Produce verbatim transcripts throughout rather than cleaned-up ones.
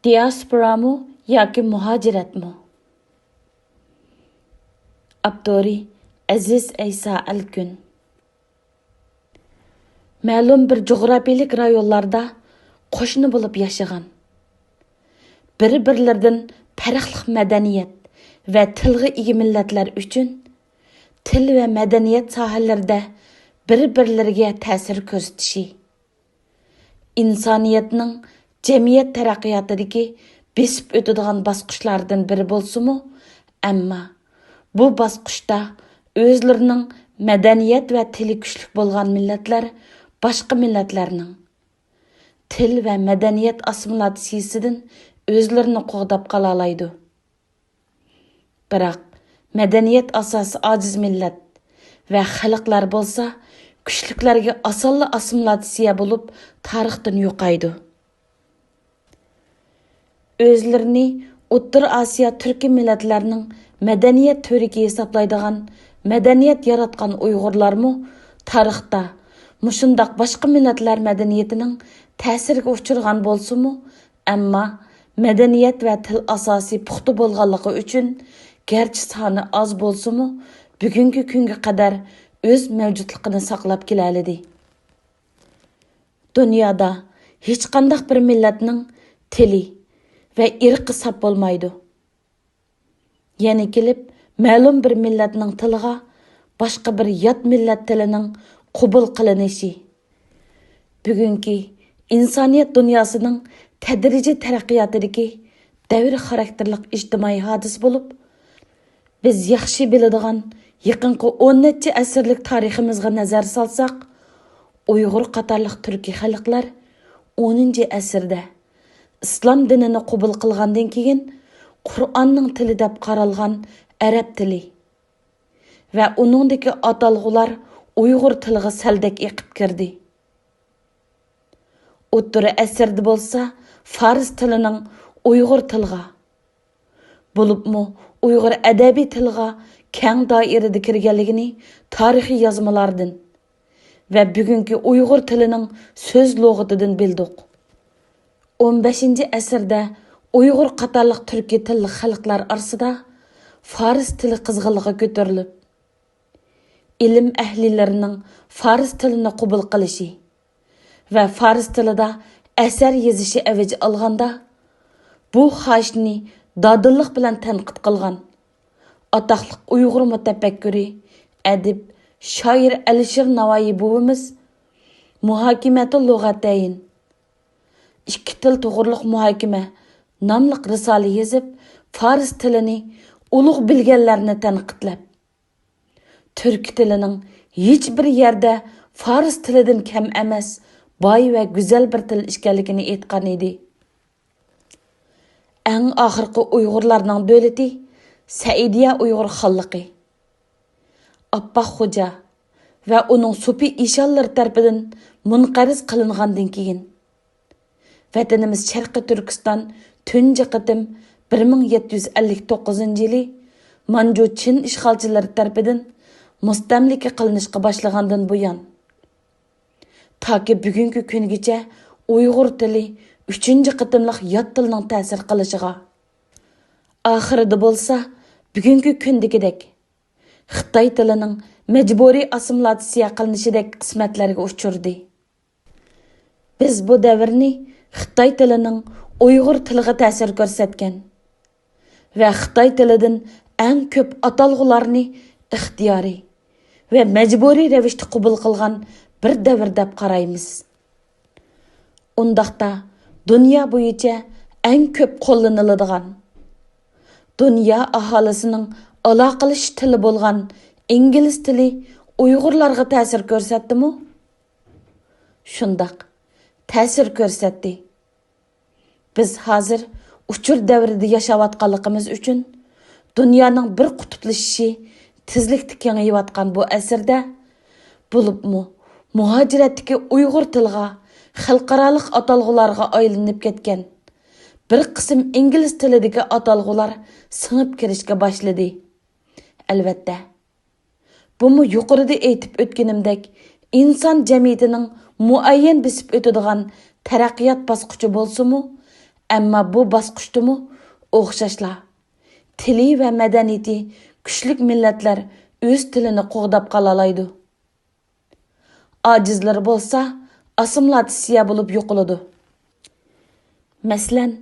دىياسپورامۇ ياكى مۇھاجىرەتمۇ؟ ئاپتورى: ئەزىز ئەيسا ئەلكۈن. مەلۇم بىر جۇغراپىيىلىك رايونلاردا قوشنا بولۇپ ياشىغان، بىر-بىرلىرىدىن پەرقلىق مەدەنىيەت ۋە تىلغا ئىگە مىللەتلەر ئۈچۈن تىل ۋە مەدەنىيەت ساھەلىرىدە بىر-بىرلىرىگە تەسىر كۆرسىتىشى، ئىنسانىيەتنىڭ جەمئىيەت تەرەققىياتىدىكى بېسىپ ئۆتىدىغان باسقۇچلاردىن بىرى بولسىمۇ، ئەمما بۇ باسقۇچتا ئۆزلىرىنىڭ مەدەنىيەت ۋە تىلى كۈچلۈك بولغان مىللەتلەر باشقا مىللەتلەرنىڭ تىل ۋە مەدەنىيەت ئاسسىمىلياتسىيىسىدىن ئۆزلىرىنى قوغداپ قالالايدۇ. بىراق، مەدەنىيەت ئاساسى ئاجىز مىللەت ۋە خەلقلەر بولسا كۈچلۈكلەرگە ئاسانلا ئاسسىمىلياتسىيە بولۇپ، تارىختىن يوقايدۇ. ئۆزلىرىنى ئوتتۇرا ئاسىيا تۈركىي مىللەتلەرنىڭ مەدەنىيەت تۈۋرۈكى ھېسابلايدىغان مەدەنىيەت ياراتقان ئۇيغۇرلارمۇ تارىختا مۇشۇنداق باشقا مىللەتلەر مەدەنىيىتىنىڭ تەسىرىگە ئۇچرىغان بولسىمۇ، ئەمما مەدەنىيەت ۋە تىل ئاساسى پۇختا بولغانلىقى ئۈچۈن، گەرچە سانى ئاز بولسىمۇ، بۈگۈنكى كۈنگە قەدەر ئۆز مەۋجۇتلۇقىنى ساقلاپ كېلەلىدى. دۇنيادا ھېچقانداق بىر مىللەتنىڭ تىلى ۋە ئىرقى ساپ بولمايدۇ. يەنە كېلىپ، مەلۇم بىر مىللەتنىڭ تىلىغا باشقا بىر يات مىللەت تىلىنىڭ قوبۇل قىلىنىشى بۈگۈنكى ئىنسانىيەت دۇنياسىنىڭ تەدرىجىي تەرەققىياتىدىكى دەۋر خاراكتېرلىق ئىجتىمائىي ھادىسە بولۇپ، بىز ياخشى بىلىدىغان يېقىنقى ئون نەچچە ئەسىرلىك تارىخىمىزغا نەزەر سالساق، ئۇيغۇر قاتارلىق تۈركىي خەلقلەر ئونىنچى ئەسىردە ئىسلام دىنىنى قوبۇل قىلغاندىن كېيىن، قۇرئاننىڭ تىلى دەپ قارالغان ئەرەب تىلى ۋە ئۇنىڭدىكى ئاتالغۇلار ئۇيغۇر تىلىغا سەلدەك ئېقىپ كىردى. ئوتتۇرا ئەسىردە بولسا فارس تىلىنىڭ ئۇيغۇر تىلىغا، بولۇپمۇ ئۇيغۇر ئەدەبىي تىلىغا كەڭ دائىرىدە كىرگەنلىكىنى تارىخىي يازمىلاردىن ۋە بۈگۈنكى ئۇيغۇر تىلىنىڭ سۆز لۇغىتىدىن بىلدۇق. ئون بەشىنچى ئەسىردە ئۇيغۇر قاتارلىق تۈركىي تىللىق خەلقلەر ئارىسىدا فارس تىلى قىزغىنلىقى كۆتۈرۈلۈپ، ئىلىم ئەھلىلىرىنىڭ فارس تىلىنى قوبۇل قىلىشى ۋە فارس تىلىدا ئەسەر يېزىشى ئەۋج ئالغاندا، بۇ خاھىشنى دادىللىق بىلەن تەنقىد قىلغان ئاتاقلىق ئۇيغۇر مۇتەپەككۇرى، ئەدىب، شائىر ئەلىشىر ناۋايى بوۋىمىز مۇھاكىمەتۇل لۇغەتەين، ئىككى تىل توغرۇلۇق مۇھاكىمە ناملىق رىسالە يېزىپ، فارس تىلىنى ئۇلۇغ بىلگەنلەرنى تەنقىدلەپ، تۈركىي تىلىنىڭ ھېچ بىر يەردە فارس تىلىدىن كەم ئەمەس، باي ۋە گۈزەل بىر تىل ئىكەنلىكىنى ئېيتقان ئىدى. ئەڭ ئاخىرقى ئۇيغۇرلارنىڭ دۆلىتى سەئىدىيە ئۇيغۇر خانلىقى ئاپپاق خوجا ۋە ئۇنىڭ سوپى ئىشانلىرى تەرىپىدىن مۇنقەرز قىلىنغاندىن كېيىن، ۋەتىنىمىز شەرقىي تۈركىستان تۇنجى قېتىم بىر مىڭ يەتتە يۈز ئەللىك توققۇزىنچى يىلى مانجۇ چىن ئىشغالچىلىرى تەرىپىدىن مۇستەملىكە قىلىنىشقا باشلىغاندىن بۇيان، تاكى بۈگۈنكى كۈنگىچە ئۇيغۇر تىلى ئۈچىنچى قېتىملىق يات تىلنىڭ تەسىر قىلىشىغا، ئاخىرىدا بولسا بۈگۈنكى كۈندىكىدەك خىتاي تىلىنىڭ مەجبۇرىي ئاسسىمىلياتسىيە قىلىنىشىدەك قىسمەتلەرگە ئۇچرىدى. بىز بۇ دەۋرنى خىتاي تىلىنىڭ ئۇيغۇر تىلىغا تەسىر كۆرسەتكەن ۋە خىتاي تىلىدىن ئەڭ كۆپ ئاتالغۇلارنى ئىختىيارىي ۋە مەجبۇرىي رەۋىشتە قوبۇل قىلغان بىر دەۋر دەپ قارايمىز. ئۇنداقتا، دۇنيا بويىچە ئەڭ كۆپ قوللىنىلىدىغان، دۇنيا ئاھالىسىنىڭ ئالاقىلىشىش تىلى بولغان ئىنگلىز تىلى ئۇيغۇرلارغا تەسىر كۆرسەتتىمۇ؟ شۇنداق، تەسىر كۆرسەتتى. بىز ھازىر ئۇچۇر دەۋرىدە ياشاۋاتقانلىقىمىز ئۈچۈن، دۇنيانىڭ بىر قۇتۇپلىشىشى تېزلىكتە كېڭىيىۋاتقان بۇ ئەسىردە، بولۇپمۇ مۇھاجىرەتتىكى ئۇيغۇر تىلىغا خەلقئارالىق ئاتالغۇلارغا ئايلىنىپ كەتكەن بىر قىسىم ئىنگلىز تىلىدىكى ئاتالغۇلار سىڭىپ كىرىشكە باشلىدى. ئەلۋەتتە، بۇمۇ يۇقىرىدا ئېيتىپ ئۆتكىنىمدەك، ئىنسان جەمئىيىتىنىڭ مۇئەييەن بېسىپ ئۆتىدىغان تەرەققىيات باسقۇچى بولسىمۇ، ئەمما بۇ باسقۇچتىمۇ ئوخشاشلا، تىلى ۋە مەدەنىيىتى كۈچلۈك مىللەتلەر ئۆز تىلىنى قوغداپ قالالايدۇ. ئاجىزلىرى بولسا ئاسسىمىلياتسىيە بولۇپ يوقىلىدۇ. مەسىلەن،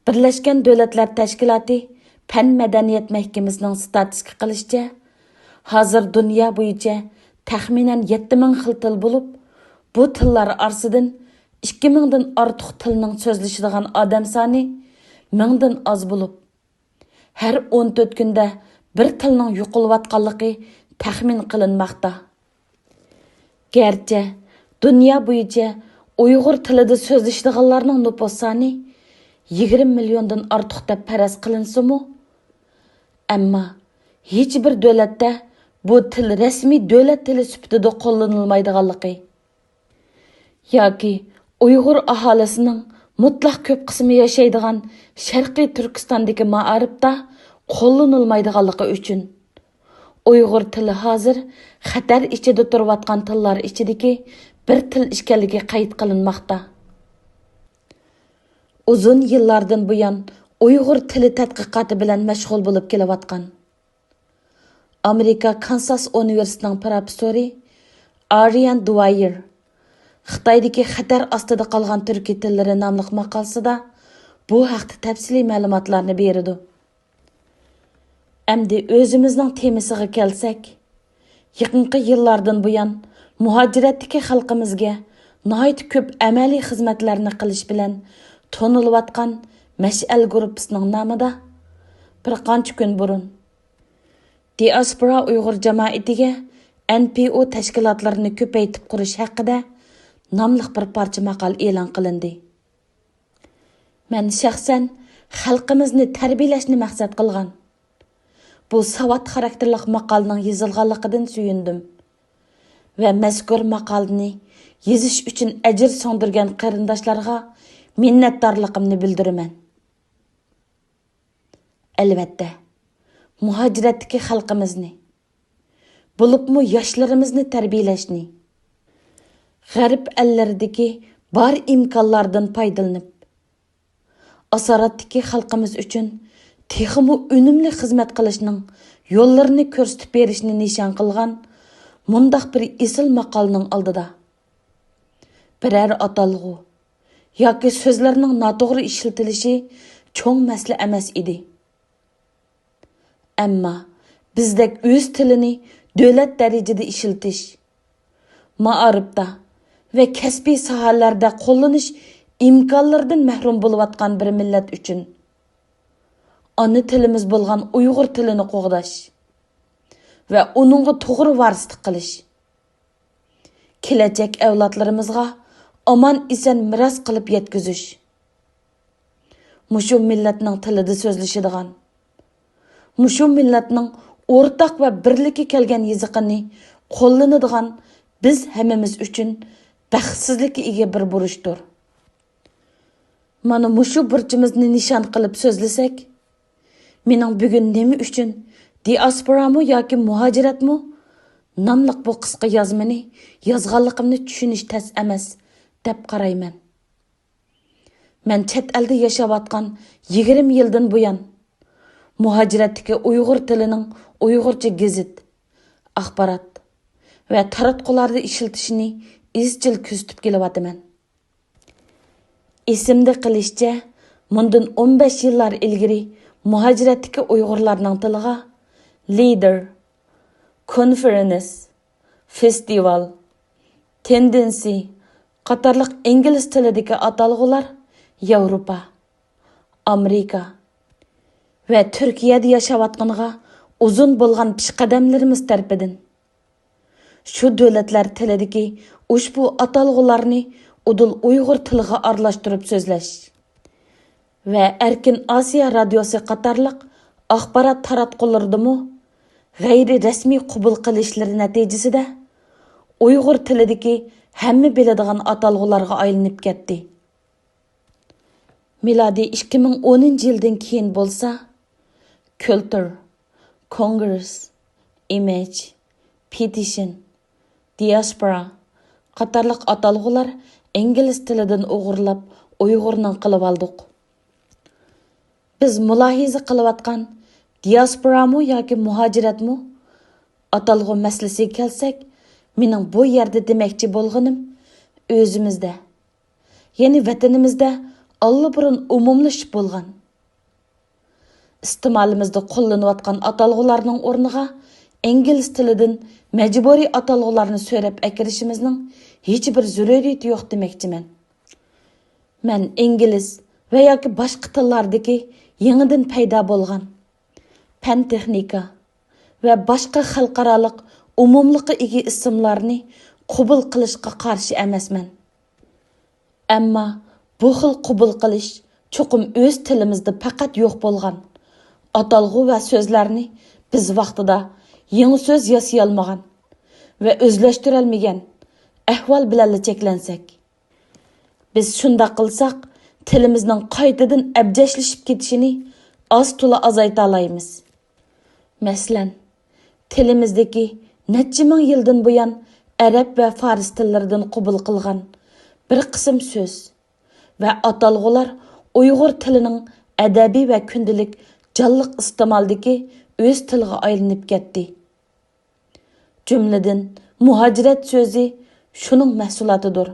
بىرلەشكەن دۆلەتلەر تەشكىلاتى پەن مەدەنىيەت مەھكىمىسىنىڭ ستاتىستىكا قىلىشىچە، ھازىر دۇنيا بويىچە تەخمىنەن يەتتە مىڭ خىل تىل بولۇپ، بۇ تىللار ئارىسىدىن ئىككى مىڭدىن ئارتۇق تىلنىڭ سۆزلىشىدىغان ئادەم سانى مىڭدىن ئاز بولۇپ، ھەر ئون تۆت كۈندە بىر تىلنىڭ يوقىلىۋاتقانلىقى تەخمىن قىلىنماقتا. گەرچە دۇنيا بويىچە ئۇيغۇر تىلىدا سۆزلىشىدىغانلارنىڭ نوپۇس سانى يىگىرمە مىليوندىن ئارتۇق دەپ پەرەز قىلىنسىمۇ، ئەمما ھېچ بىر دۆلەتتە بۇ تىل رەسمىي دۆلەت تىلى سۈپىتىدە قوللىنىلمايدىغانلىقى ياكى ئۇيغۇر ئاھالىسىنىڭ مۇتلەق كۆپ قىسمى ياشايدىغان شەرقىي تۈركىستاندىكى مائارىپتا قوللىنىلمايدىغانلىقى ئۈچۈن، ئۇيغۇر تىلى ھازىر خەتەر ئىچىدە تۇرۇۋاتقان تىللار ئىچىدىكى بىر تىل ئىكەنلىكى قەيت قىلىنماقتا. ئۇزۇن يىللاردىن بۇيان ئۇيغۇر تىلى تەتقىقاتى بىلەن مەشغۇل بولۇپ كېلىۋاتقان ئامېرىكا كانساس ئۇنىۋېرسىتېتىنىڭ پىروفېسسورى ئارىيان دۇۋايېر خىتايدىكى خەتەر ئاستىدا قالغان تۈركىي تىللىرى ناملىق ماقالىسىدا بۇ ھەقتە تەپسىلىي مەلۇماتلارنى بېرىدۇ. ئەمدى ئۆزىمىزنىڭ تېمىسىغا كەلسەك، يېقىنقى يىللاردىن بۇيان مۇھاجىرەتتىكى خەلقىمىزگە ناھايىتى كۆپ ئەمەلىي خىزمەتلەرنى قىلىش بىلەن تونۇلۇۋاتقان مەشئەل گۇرۇپپىسىنىڭ نامىدا بىر قانچە كۈن بۇرۇن دىئاسپورا ئۇيغۇر جامائىتىگە ئەن پى ئۇ تەشكىلاتلىرىنى كۆپەيتىپ قۇرۇش ھەققىدە ناملىق بىر پارچە ماقالە ئېلان قىلىندى. مەن شەخسەن خەلقىمىزنى تەربىيەلەشنى مەقسەت قىلغان بۇ ساۋات خاراكتېرلىق ماقالىنىڭ يېزىلغانلىقىدىن سۆيۈندۈم ۋە مەزكۇر ماقالىنى يېزىش ئۈچۈن ئەجىر سىڭدۈرگەن قېرىنداشلارغا مىننەتدارلىقىمنى بىلدۈرىمەن. ئەلۋەتتە، مۇھاجىرەتتىكى خەلقىمىزنى، بولۇپمۇ ياشلىرىمىزنى تەربىيەلەشنى، غەرب ئەللىرىدىكى بار ئىمكانلاردىن پايدىلىنىپ، ئاسارەتتىكى خەلقىمىز ئۈچۈن تېخىمۇ ئۈنۈملۈك خىزمەت قىلىشنىڭ يوللىرىنى كۆرسىتىپ بېرىشنى نىشان قىلغان مۇنداق بىر ئېسىل ماقالىنىڭ ئالدىدا بىرەر ئاتالغۇ ياكى سۆزلەرنىڭ ناتوغرا ئىشلىتىلىشى چوڭ مەسىلە ئەمەس ئىدى. ئەمما بىزدەك ئۆز تىلىنى دۆلەت دەرىجىدە ئىشلىتىش، مائارىپتا ۋە كەسپىي ساھەلەردە قوللىنىش ئىمكانلىرىدىن مەھرۇم بولۇۋاتقان بىر مىللەت ئۈچۈن ئانا تىلىمىز بولغان ئۇيغۇر تىلىنى قوغداش ۋە ئۇنىڭغا توغرا ۋارىسلىق قىلىش، كېلەچەك ئەۋلادلىرىمىزغا ئامان-ئېسەن مىراس قىلىپ يەتكۈزۈش، مۇشۇ مىللەتنىڭ تىلىدا سۆزلىشىدىغان، مۇشۇ مىللەتنىڭ ئورتاق ۋە بىرلىككە كەلگەن يېزىقىنى قوللىنىدىغان بىز ھەممىمىز ئۈچۈن بەختسىزلىككە ئىگە بىر بۇرچتۇر. مانا مۇشۇ بۇرچىمىزنى نىشان قىلىپ سۆزلىسەك، مېنىڭ بۈگۈن نېمە ئۈچۈن دىئاسپورامۇ ياكى مۇھاجىرەتمۇ ناملىق بۇ قىسقا يازمىنى يازغانلىقىمنى چۈشىنىش تەس ئەمەس، دەپ قارايمەن. مەن چەت ئەلدە ياشاۋاتقان يىگىرمە يىلدىن بۇيان، مۇھاجىرەتتىكى ئۇيغۇر تىلىنىڭ ئۇيغۇرچە گېزىت، ئاخبارات ۋە تاراتقۇلاردا ئىشلىتىشىنى ئىزچىل كۆزىتىپ كېلىۋاتىمەن. ئېسىمدە قېلىشىچە، مۇندىن ئون بەش يىللار ئىلگىرى مۇھاجىرەتتىكى ئۇيغۇرلارنىڭ تىلىغا لىدېر، كونفېرېنس، فېستىۋال، تېندېنسى قاتارلىق ئىنگلىز تىلىدىكى ئاتالغۇلار ياۋروپا، ئامېرىكا ۋە تۈركىيەدە ياشاۋاتقىنىغا ئۇزۇن بولغان پېشقەدەملىرىمىز تەرىپىدىن شۇ دۆلەتلەر تىلىدىكى ئۇشبۇ ئاتالغۇلارنى ئۇدۇل ئۇيغۇر تىلىغا ئارىلاشتۇرۇپ سۆزلەش ۋە ئەركىن ئاسىيا رادىيوسى قاتارلىق ئاخبارات تاراتقۇلىرىدىمۇ غەيرىي رەسمىي قوبۇل قىلىشلىرى نەتىجىسىدە، ئۇيغۇر تىلىدىكى ھەممە بىلىدىغان ئاتالغۇلارغا ئايلىنىپ كەتتى. مىلادىي ئىككى مىڭ ئونىنچى يىلدىن كېيىن بولسا، كۈلتۈر، كونگرېس، ئىمېج، پېتىشن، دىئاسپورا قاتارلىق ئاتالغۇلار ئىنگلىز تىلىدىن ئوغرىلاپ ئۇيغۇرنىڭ قىلىۋالدۇق. بىز مۇلاھىزە قىلىۋاتقان دىياسپورامۇ ياكى مۇھاجىرەتمۇ؟ ئاتالغۇ مەسىلىسىگە كەلسەك، مېنىڭ بۇ يەردە دېمەكچى بولغىنىم، ئۆزىمىزدە، يەنى ۋەتىنىمىزدە ئاللىبۇرۇن ئومۇملىشىپ بولغان، ئىستېمالىمىزدا قوللىنىۋاتقان ئاتالغۇلارنىڭ ئورنىغا ئىنگلىز تىلىدىن مەجبۇرىي ئاتالغۇلارنى سۆرەپ ئەكىرىشىمىزنىڭ ھېچبىر زۆرۈرىيىتى يوق دېمەكچىمەن. مەن ئىنگلىز ۋە ياكى باشقا تىللاردىكى يېڭىدىن پەيدا بولغان پەن-تېخنىكا ۋە باشقا خەلقئارالىق ئومۇملۇققا ئىگە ئىسىملارنى قوبۇل قىلىشقا قارشى ئەمەسمەن. ئەمما بۇ خىل قوبۇل قىلىش چوقۇم ئۆز تىلىمىزدا پەقەت يوق بولغان ئاتالغۇ ۋە سۆزلەرنى بىز ۋاقتىدا يېڭى سۆز ياسىيالمىغان ۋە ئۆزلەشتۈرەلمىگەن ئەھۋال بىلەنلا چەكلەنسەك. بىز شۇنداق قىلساق، تىلىمىزنىڭ قايتىدىن ئەبجەشلىشىپ كېتىشىنى ئاز-تولا ئازايتالايمىز. مەسىلەن، تىلىمىزدىكى نەچچە مىڭ يىلدىن بۇيان ئەرەب ۋە فارس تىللىرىدىن قوبۇل قىلغان بىر قىسىم سۆز ۋە ئاتالغۇلار ئۇيغۇر تىلىنىڭ ئەدەبىي ۋە كۈندىلىك جانلىق ئىستېمالدىكى ئۆز تىلىغا ئايلىنىپ كەتتى. جۈملىدىن، مۇھاجىرەت سۆزى شۇنىڭ مەھسۇلاتىدۇر.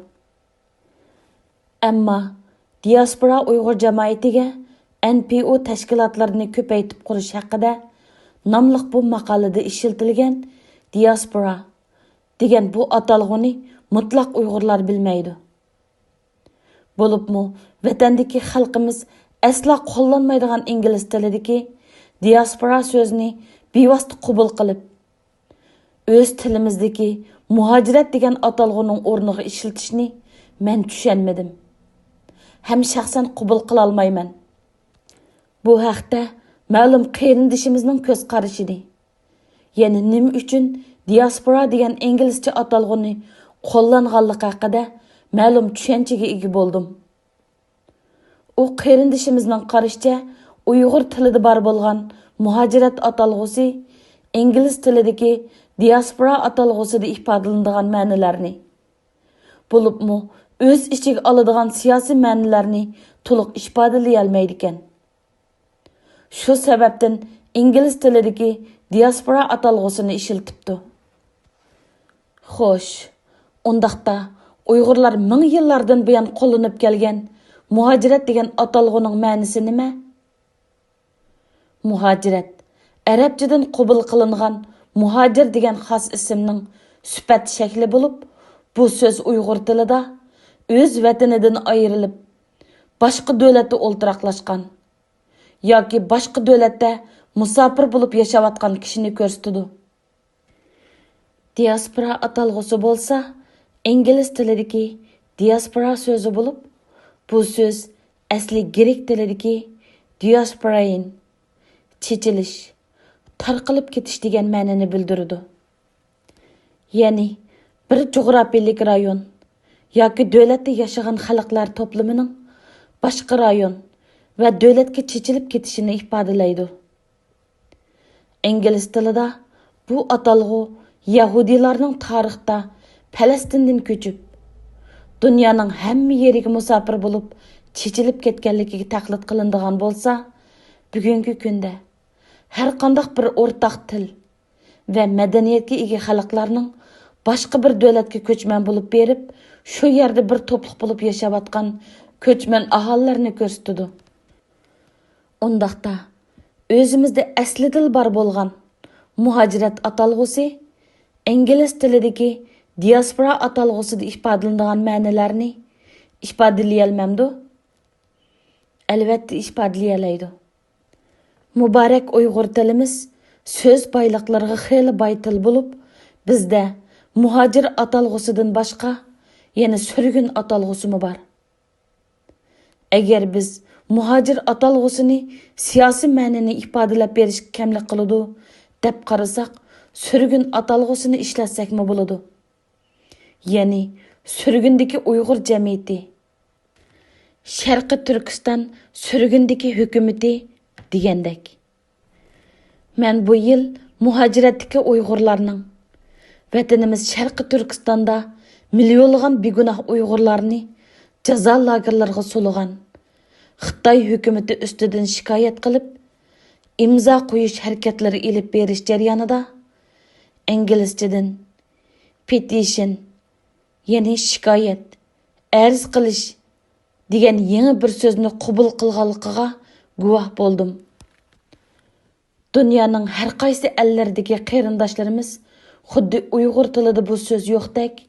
ئەمما دىياسپورا ئۇيغۇر جامائىتىگە ئەن پى ئۇ تەشكىلاتلىرىنى كۆپەيتىپ قۇرۇش ھەققىدە ناملىق بۇ ماقالىدە ئىشلىتىلگەن دىياسپورا دېگەن بۇ ئاتالغۇنى مۇتلەق ئۇيغۇرلار بىلمەيدۇ. بولۇپمۇ ۋەتەندىكى خەلقىمىز ئەسلا قوللانمايدىغان ئىنگلىز تىلىدىكى دىياسپورا سۆزىنى بىۋاسىتە قوبۇل قىلىپ، ئۆز تىلىمىزدىكى مۇھاجىرەت دېگەن ئاتالغۇنىڭ ئورنىغا ئىشلىتىشنى مەن چۈشەنمىدىم ھەم شەخسەن قوبۇل قىلالمايمەن. بۇ ھەقتە مەلۇم قېرىندىشىمىزنىڭ كۆز قارىشىنى، يەنى نېمە ئۈچۈن دىياسپورا دېگەن ئىنگلىزچە ئاتالغۇنى قوللانغانلىقى ھەققىدە مەلۇم چۈشەنچىگە ئىگە بولدۇم. ئۇ قېرىندىشىمىزنىڭ قارىشىچە، ئۇيغۇر تىلىدا بار بولغان مۇھاجىرەت ئاتالغۇسى ئىنگلىز تىلىدىكى دىياسپورا ئاتالغۇسىدا ئىپادىلىنىدىغان مەنىلەرنى، بولۇپمۇ ئۆز ئىچىگە ئالىدىغان سىياسىي مەنىلەرنى تولۇق ئىپادىلىيەلمەيدىكەن. شۇ سەۋەبتىن ئىنگلىز تىلىدىكى دىياسپورا ئاتالغۇسىنى ئىشلىتىپتۇ. خوش، ئۇنداقتا ئۇيغۇرلار مىڭ يىللاردىن بۇيان قوللىنىپ كەلگەن مۇھاجىرەت دېگەن ئاتالغۇنىڭ مەنىسى نېمە؟ مۇھاجىرەت، ئەرەبچىدىن قوبۇل قىلىنغان مۇھاجىر دېگەن خاس ئىسىمنىڭ سۈپەت شەكلى بولۇپ، بۇ سۆز ئۇيغۇر تىلىدا ئۆز ۋەتىنىدىن ئايرىلىپ، باشقا دۆلەتتە ئولتۇراقلاشقان ياكى باشقا دۆلەتتە مۇساپىر بولۇپ ياشاۋاتقان كىشىنى كۆرسىتىدۇ. دىياسپورا ئاتالغۇسى بولسا ئىنگلىز تىلىدىكى دىياسپورا سۆزى بولۇپ، بۇ سۆز ئەسلى گرېك تىلىدىكى دىياسپوراين، چېچىلىش، تارقىلىپ كېتىش دېگەن مەنىنى بىلدۈرىدۇ. يەنى بىر جۇغراپىيىلىك رايون ياكى دۆلەتتە ياشىغان خەلقلەر توپلىمىنىڭ باشقا رايون ۋە دۆلەتكە چېچىلىپ كېتىشىنى ئىپادىلەيدۇ. ئىنگلىز تىلىدا بۇ ئاتالغۇ يەھۇدىيلارنىڭ تارىختا پەلەستىندىن كۆچۈپ، دۇنيانىڭ ھەممە يېرىگە مۇساپىر بولۇپ چېچىلىپ كەتكەنلىكىگە تەقلىد قىلىنىدىغان بولسا، بۈگۈنكى كۈندە ھەرقانداق بىر ئورتاق تىل ۋە مەدەنىيەتكە ئىگە خەلقلەرنىڭ باشقا بىر دۆلەتكە كۆچمەن بولۇپ بېرىپ، شۇ يەردە بىر توپلۇق بولۇپ ياشاۋاتقان كۆچمەن ئاھالىلەرنى كۆرسىتىدۇ. ئۇنداقتا، ئۆزىمىزدە ئەسلىدىلا بار بولغان مۇھاجىرەت ئاتالغۇسى ئىنگلىز تىلىدىكى دىياسپورا ئاتالغۇسىدا ئىپادىلىنىدىغان مەنىلەرنى ئىپادىلىيەلمەمدۇ؟ ئەلۋەتتە ئىپادىلىيەلەيدۇ. مۇبارەك ئۇيغۇر تىلىمىز سۆز بايلىقلىرىغا خېلى باي تىل بولۇپ، بىزدە مۇھاجىر ئاتالغۇسىدىن باشقا يەنە سۈرگۈن ئاتالغۇسىمۇ بار. ئەگەر بىز مۇھاجىر ئاتالغۇسىنى سىياسىي مەنىنى ئىپادىلەپ بېرىشكە كەملىك قىلىدۇ دەپ قارىساق، سۈرگۈن ئاتالغۇسىنى ئىشلەتسەكمۇ بولىدۇ. يەنى سۈرگۈندىكى ئۇيغۇر جەمئىيىتى، شەرقىي تۈركىستان سۈرگۈندىكى ھۆكۈمىتى دېگەندەك. مەن بۇ يىل مۇھاجىرەتتىكى ئۇيغۇرلارنىڭ، ۋەتىنىمىز شەرقىي تۈركىستاندا مىليونلىغان بىگۇناھ ئۇيغۇرلارنى جازا لاگېرلىرىغا سولىغان خىتاي ھۆكۈمىتى ئۈستىدىن شىكايەت قىلىپ، ئىمزا قويۇش ھەرىكەتلىرى ئېلىپ بېرىش جەريانىدا ئىنگلىزچىدىن پېتىشن، يەنى شىكايەت، ئەرز قىلىش دېگەن يېڭى بىر سۆزنى قوبۇل قىلغانلىقىغا گۇۋاھ بولدۇم. دۇنيانىڭ ھەر قايسى ئەللىرىدىكى قېرىنداشلىرىمىز خۇددى ئۇيغۇر تىلىدا بۇ سۆز يوقتەك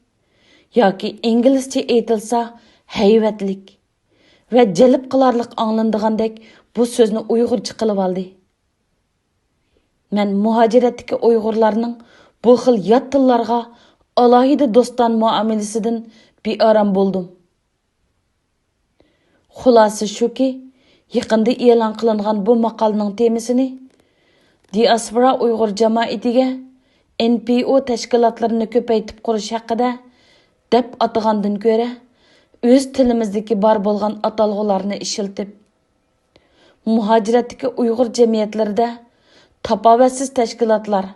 ياكى ئىنگلىزچە ئېيتىلسا ھەيۋەتلىك ۋە جەلپ قىلارلىق ئاڭلىنىدىغاندەك بۇ سۆزنى ئۇيغۇرچە قىلىۋالدى. مەن مۇھاجىرەتتىكى ئۇيغۇرلارنىڭ بۇ خىل يات تىللارغا ئالاھىدە دوستانە مۇئامىلىسىدىن بىئارام بولدۇم. خۇلاسە شۇكى، يېقىندا ئېلان قىلىنغان بۇ ماقالىنىڭ تېمىسىنى دىئاسپورا ئۇيغۇر جامائىتىگە ئېن پى ئو تەشكىلاتلىرىنى كۆپەيتىپ قۇرۇش ھەققىدە دەپ ئاتىغاندىن كۆرە، ئۆز تىلىمىزدىكى بار بولغان ئاتالغۇلارنى ئىشلىتىپ، مۇھاجىرەتتىكى ئۇيغۇر جەمئىيەتلىرىدە تاپاۋەتسىز تەشكىلاتلار،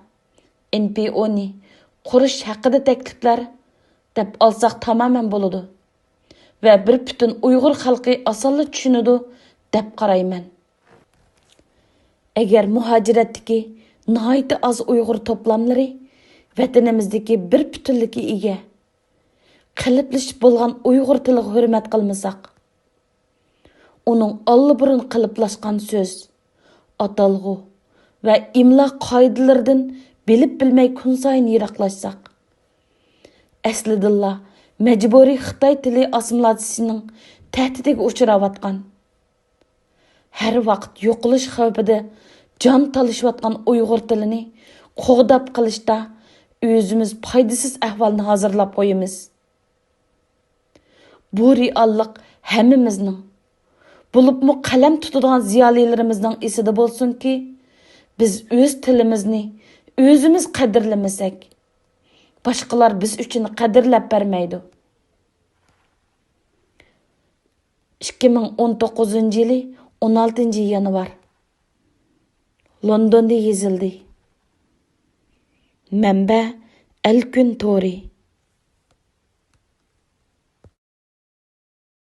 ئېن پى ئونى قۇرۇش ھەققىدە تەكلىپلەر دەپ ئالساق تامامەن بولىدۇ ۋە بىر پۈتۈن ئۇيغۇر خەلقى ئاسانلا چۈشىنىدۇ دەپ قارايمەن. ئەگەر مۇھاجىرەتتىكى ناھايىتى ئاز ئۇيغۇر توپلاملىرى ۋەتىنىمىزدىكى بىر پۈتۈنلۈككە ئىگە، قېلىپلىشىپ بولغان ئۇيغۇر تىلىغا ھۆرمەت قىلمىساق، ئۇنىڭ ئاللىبۇرۇن قېلىپلاشقان سۆز، ئاتالغۇ ۋە ئىملا قائىدىلىرىدىن بىلىپ بىلمەي كۈنسايىن يىراقلاشساق، ئەسلىدىنلا مەجبۇرىي خىتاي تىلى ئاسسىمىلياتسىيىسىنىڭ تەھدىتىگە ئۇچراۋاتقان، ھەر ۋاقىت يوقىلىش خەۋپىدە جان تالىشىۋاتقان ئۇيغۇر تىلىنى قوغداپ قېلىشتا ئۆزىمىز پايدىسىز ئەھۋالنى ھازىرلاپ قويىمىز. بۇ رېئاللىق ھەممىمىزنىڭ، بولۇپمۇ قەلەم تۇتىدىغان زىيالىيلىرىمىزنىڭ ئېسىدە بولسۇنكى، بىز ئۆز تىلىمىزنى ئۆزىمىز قەدىرلىمىسەك، باشقىلار بىز ئۈچۈن قەدىرلەپ بەرمەيدۇ. ئىككى مىڭ ئون توققۇزىنچى يىلى ئون ئالتىنچى يانۋار. لوندوندا يېزىلدى. مەنبە: ئەلكۈن تورى.